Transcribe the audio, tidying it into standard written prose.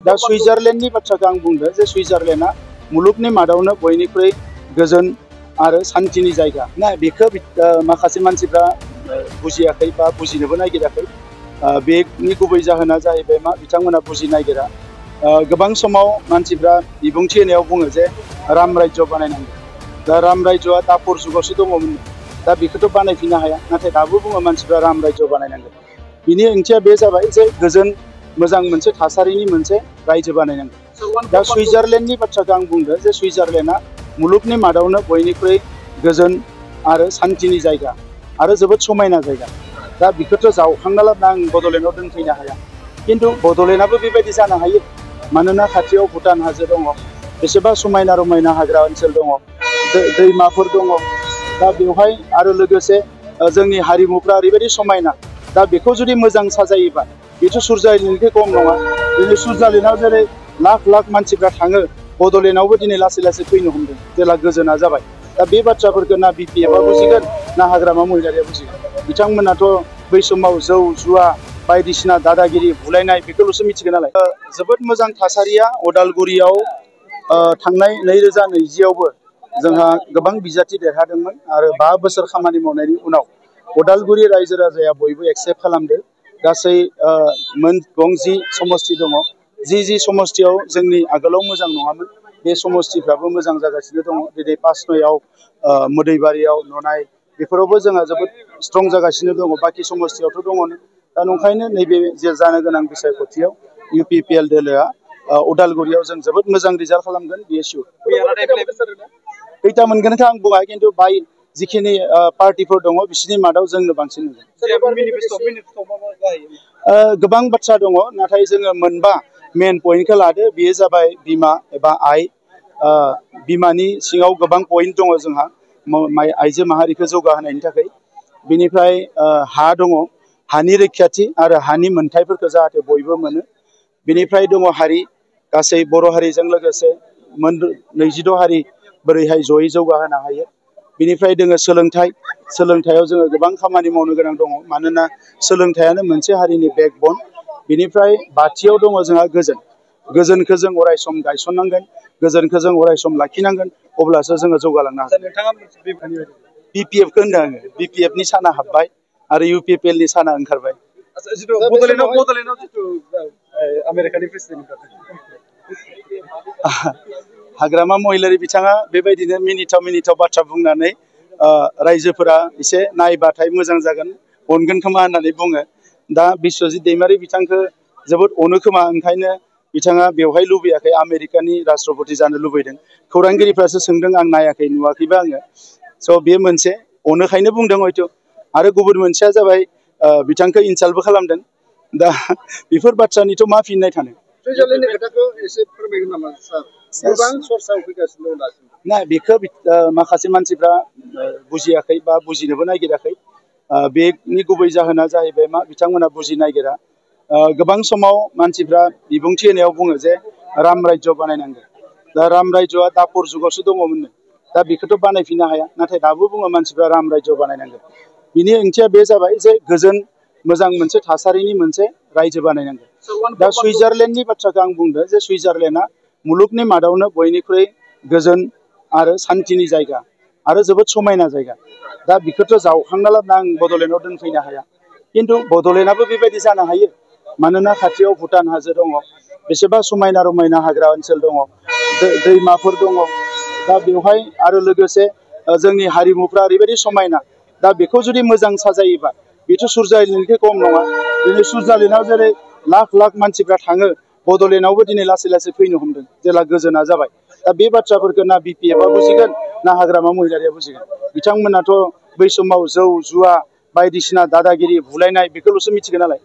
दा सुइजारलेण्डनि बाथ्राखौ आं बुंदों जे सुइजारलेण्डआ मुलुगनि मादावनो बयनिख्रुइ गोजोन आरो शान्तिनि जायगा ना बेखौ माखासे मानसिफ्रा बुजियाखै बा बुजिनोबो नागिराखै। बेनि गुबै जाहोना जाहैबाय मा बिथांमोना बुजिनो नागिरा। गोबां समाव मानसिफ्रा बिबुंथि होनायाव बुङो जे राम राज्यो बानायनांगौ। दा राम राज्योआ दापर जुगावसो दङमोन। दा बेखौथ' बानायफिननो हाया, नाथाय दाबो बुङो मानसिफ्रा राम राज्यो बानायनांगौ। बिनि ओंथिया बे जाबाय जे गोजोन मोजां मोनसे थासारिनि मोनसे रायजो बानायनांगौ। दा सुइजारलेण्डनि बाथ्राखौ आं बुंदों जे सुइजारलेण्डआ मुलुगनि मादावनो बयनिख्रुइ गोजोन आरो शान्तिनि जायगा आरो जोबोद समायना जायगा। दा बेखौथ' जावखांना लाबोना आं बड'लेण्डआव दोनफैनो हाया, खिन्थु बड'लेण्डआबो बेबायदि जानो हायो। मानोना खाथियाव भुटान हाजो दङ, बेसेबा समायना रमायना हाग्रा ओनसोल दङ, दैमाफोर दङ। दा बेवहाय आरो लोगोसे जोंनि हारिमुफ्रा ओरैबायदि समायना। दा बेखौ जुदि मोजां साजायोबा बेथ' सुइजारलेण्डनिफ्राय खम नङा। दिनै सुइजारलेण्डआव जेरै लाख लाख मानसिफ्रा थाङो, बड'लेण्डआवबो दिनै लासै लासै फैनो हमदों जेला गोजोना जाबाय। दा बे बाथ्राफोरखौ ना बिपिएफआ बुजिगोन ना हाग्रामा महिलारिया बुजिगोन। बिथांमोनाथ' बै समाव जौ जुवा बायदिसिना दादागिरि बुलायनाय बेखौल'सो मिथिगोन नालाय। जोबोद मोजां थासारिया अदालगुरियाव थांनाय 2020आवबो जोंहा गोबां बिजाथि देरहादोंमोन आरो 5 बोसोर खामानि मावनायनि उनाव अदालगुरि रायजो राजाया बयबो एक्सेप्ट खालामदों। गासै गं 10 समस्ति दङ। जि समस्तियाव जोंनि आगोलाव मोजां नङामोन, बे समस्तिफ्राबो मोजां जागासिनो दङ। दिनै 5 नयाव मोदैबारियाव ननाय बेफोरावबो जोंहा जोबोद स्ट्रं जागासिनो दङ। बाखि समस्तियावथ' दङ। दा नंखायनो नैबे जे जानो गोनां बिसायख'थियाव UPPL दोलोआ अदालगुरियाव जों जोबोद मोजां रिजाल्ट खालामगोन, बियो सियर। खैथा मोनगोनखौ आं बुङा, खिन्थु बाय जिखिनि पार्टिफोर दङ बिसोरनि मादाव जोंनो बांसिन गोबां बाथ्रा दङ, नाथाय जोङो मोनबा मेन पइन्टखौ लादो। बेयो जाबाय बिमा एबा आइ। बिमानि सिङाव गोबां पइन्ट दङ जोंहा आइजो माहारिखौ जौगाहोनायनि थाखाय। बिनिफ्राय हा दङ, हानि रैखाथि आरो हानि मोनथायफोरखौ जाहाथे बयबो मोनो। बिनिफ्राय दङ हारि, गासै बर' हारिजों लोगोसे 26 हारि बोरैहाय जयै जौगाहोनो हायो। बिनिफ्राय दोङो सोलोंथाइ। सोलोंथाइयाव जोङो गोबां खामानि मावनो गोनां दङ, मानोना सोलोंथाइयानो मोनसे हारिनि बेकबन। बिनिफ्राय बाथियाव दङ जोंहा गोजोन। गोजोनखौ जों अरायसम गायसननांगोन, गोजोनखौ जों अरायसम लाखिनांगोन, अब्लासो जोङो जौगालांनो हागोन। बिपिएफखौ होनदों आङो। बिपिएफनि साना हाबबाय आरो UPPLनि साना ओंखारबाय। हाग्रामा महिलारि बिथाङा बेबायदिनो मिनिथाव बाथ्रा बुंनानै रायजोफोरा एसे नायबाथाय मोजां जागोन, अनगोन खोमा होननानै बुङो। दा बिस्वजित दैमारि बिथांखौ जोबोद अनो खोमा, ओंखायनो बिथाङा बेवहाय लुबैयाखै, आमेरिकानि राष्ट्रपति जानो लुबैदों। खौरांगिरिफ्रासो सोंदों, आं नायाखै, नुवाखैबो आङो। स' बे मोनसे अनोखायनो बुंदों हयथ'। आरो गुबुन मोनसेया जाबाय बिथांखौ इनसाल्टबो खालामदों। दा बेफोर बाथ्रानिथ' मा फिननाय थानो। ना बेखौ माखासे मानसिफ्रा बुजियाखै बा बुजिनोबो नागिराखै। बेनि गुबै जाहोना जाहैबाय मा बिथांमोना बुजिनो नागिरा। गोबां समाव मानसिफ्रा बिबुंथि होनायाव बुङो जे राम राज्यो बानायनांगौ। दा राम राज्योआ दापर जुगावसो दङमोन। दा बेखौथ' बानायफिननो हाया, नाथाय दाबो बुङो मानसिफ्रा राम राज्यो बानायनांगौ। बिनि ओंथिया बे जाबाय जे गोजोन मोजां मोनसे थासारिनि मोनसे रायजो बानायनांगौ। दा सुइजारलेण्डनि बाथ्राखौ आं बुंदों जे सुइजारलेण्डआ मुलुगनि मादावनो बयनिख्रुइ गोजोन आरो शान्तिनि जायगा आरो जोबोद समायना जायगा। दा बेखौथ' जावखांना लाबोना आं बड'लेण्डआव दोनफैनो हाया, खिन्थु बड'लेण्डआबो बेबायदि जानो हायो। मानोना खाथियाव भुटान हाजो दङ, बेसेबा समायना रमायना हाग्रा ओनसोल दङ, दैमाफोर दङ। दा बेवहाय आरो लोगोसे जोंनि हारिमुफ्रा ओरैबायदि समायना। दा बेखौ जुदि मोजां साजायोबा बेथ' सुइजारलेण्डनिफ्राय खम नङा। दिनै सुइजारलेण्डआव जेरै लाख लाख मानसिफ्रा थाङो, बड'लेण्डआवबो दिनै लासै लासै फैनो हमदों जेला गोजोना जाबाय। दा बे बाथ्राफोरखौ ना बिपिएफआ बुजिगोन ना हाग्रामा महिलारिया बुजिगोन। बिथांमोनाथ' बै समाव जौ जुवा बायदिसिना दादागिरि बुलायनाय बेखौल'सो मिथिगोन नालाय।